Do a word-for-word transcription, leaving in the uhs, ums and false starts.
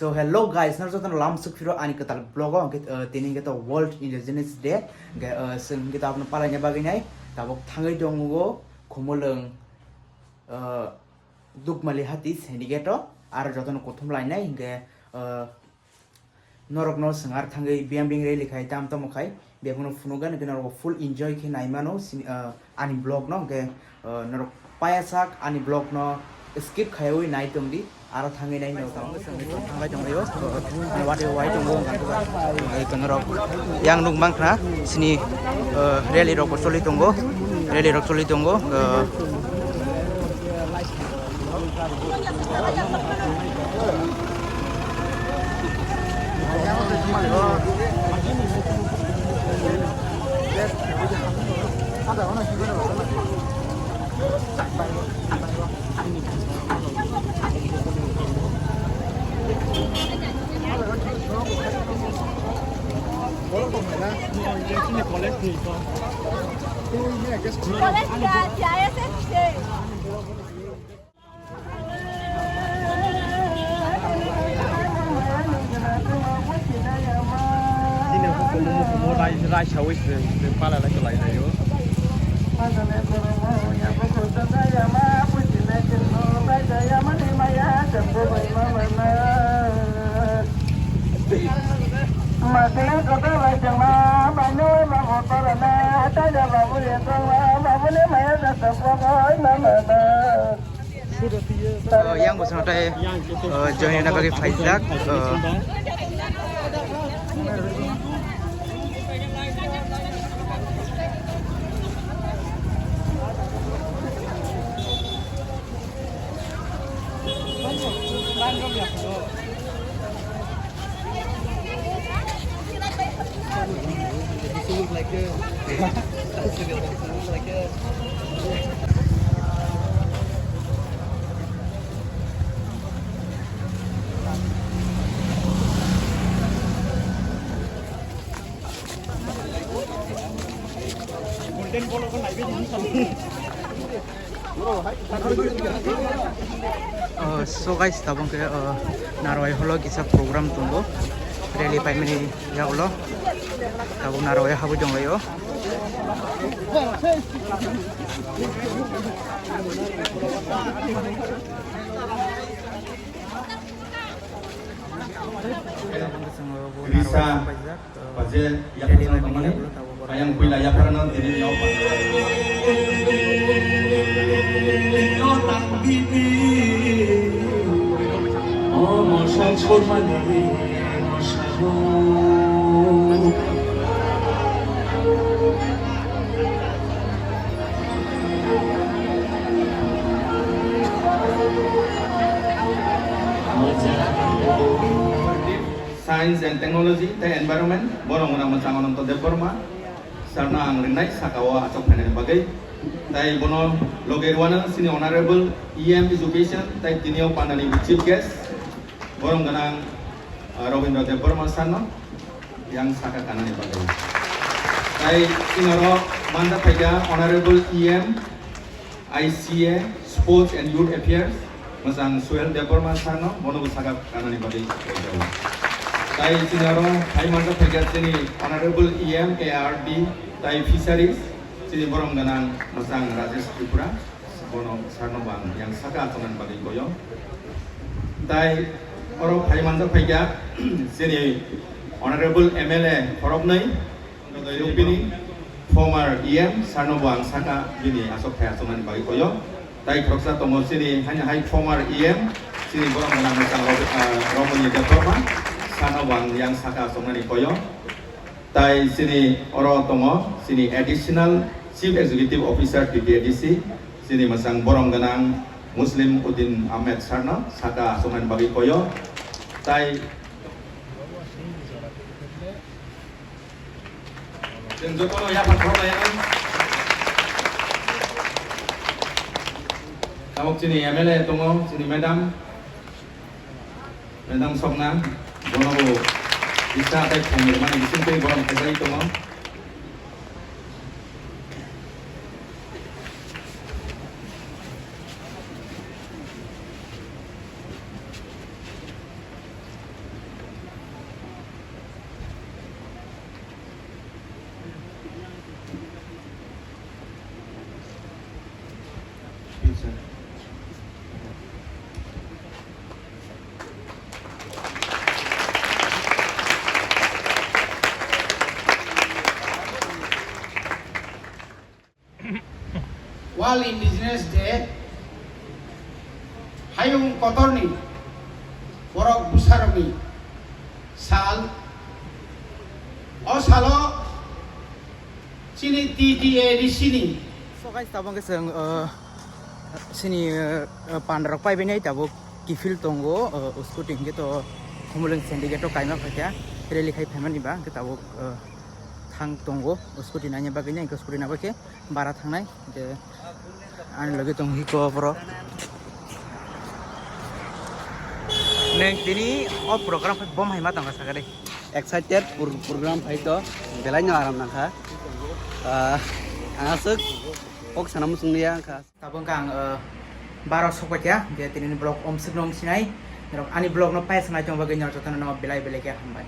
So hello guys, nang jotono lamsuk phiro ani kwtal vlog o, hwnkhe, uh, tini hwnkhe to World Indigenous Day, hwnkhe, uh, chwng hwnkhe to abono palaina bagwi nai tabuk thangwi tongo Khumulwng, uh, Dukmali Hati Syndicate o, aro jotono kuthum lainai hwnkhe, uh, norokno swng ar thangwi biyang biyang rally khai tam tamo khai, biyang phano phunukgani hwnkhe norok full enjoy khe nai mano sini, uh, ani vlog no, hwnkhe, uh, norok paya sak ani vlog no skip khaiwi nai tong di, aro thangwi nai norok thangwi tong rio, uh, wati wai tongo, uh, norok yang nuk mang khna sini, uh, rally rok bo choli tongo, rally rok choli tongo, uh, College ka chaya se se. Chini hukumu hukumu rai rai sawi se se pala lai to lai lai o. Masih kota baca ma, manu ma motor na, ada babu yang tua, babu ni maya datang kau nama. O, yang bosong tai, o, join na bagwi phaijak, o. Oh, so guys, tabuk khe, oh, Narwai holo kisa program tongo, rally paimani yagulo, tabuk Narwai habwi tonglaio. Risa baje yaphang tongmani, ayang puila yapharano dini ni opa. Science and Technology tei Environment, borok wngna mwchang Ananto Debbarma sir no ang ringnai saka o achuk phainani bagwi. Tai bono loge rwano chini Honorable E M Education tai tini o pandani Chief Guest, borom gwnang, ah, Robindra Debbarma sir no yang saka kanani bagwi. Tai chini oro manja phaikha Honorable E M I C A, Sports and Youth Affairs, mwchang Suhel Debbarma sir no, bono bo saka kanani bagwi kaijago. Tai chini oro hai manja phaikha chini Honorable E M A R D tai Fisheries, chini borom gwnang mwchang Rajesh Tripura, bono sir no bo ang yang saka achuknani bagwi koyo. Tai oro hai manja phaikha chini Honorable M L A khoroknwi, Bini former E M sir no bo ang saka bini aswk thai achuknani bagwi koyo. Tai khoroksa tongo chini haino hai former E M, chini borok gwnang mwchang Rob-, ah, Romoni Debbarma, sir no bo ang yang saka achuknani koyo. Tai chini oro tongo chini Additional Chief Executive Officer T T A D C, chini mwchang borom gwnang Muslim Uddin Ahmed sir no saka achuknani bagwi koyo. Tai Chwng jotono yapha khoroknai ang. Tabuk chini M L A tongo, chini madam, madam Sokna, bono bo bisa tei phung rwmani bisingtwi borom khaijagwi tongo. World Indigenous Day, hayung kotorni borok bwsarokni sal. O salo chini T T A D C ni. So guys, tabuk khe chwng, uh, chini, uh, uh, pandarok paibainai tabuk kiphil tongo, uh, scooty hwnkhe to Khumulwng syndicate o kaima phaikha rally khai phaimani ba hwnkhe tabuk, uh, thang tongo scooty naina bagwi, hwnkhe scooty nabakhe bara thangnai, hwnkhe ani logi tong hiko borok. Neng tini o program phai bom hai ma tongkha sakha de. Excited pur-, program phai to belai no aram nangkha. Ah, ang aswk kok sana muchung liya kha. Tabuk ang, ah, baro sok paikha, je tini ni vlog om swk nong sinai. Norok ani vlog no paisa nai tong bagwi norok jotono no belai belai khe hambai.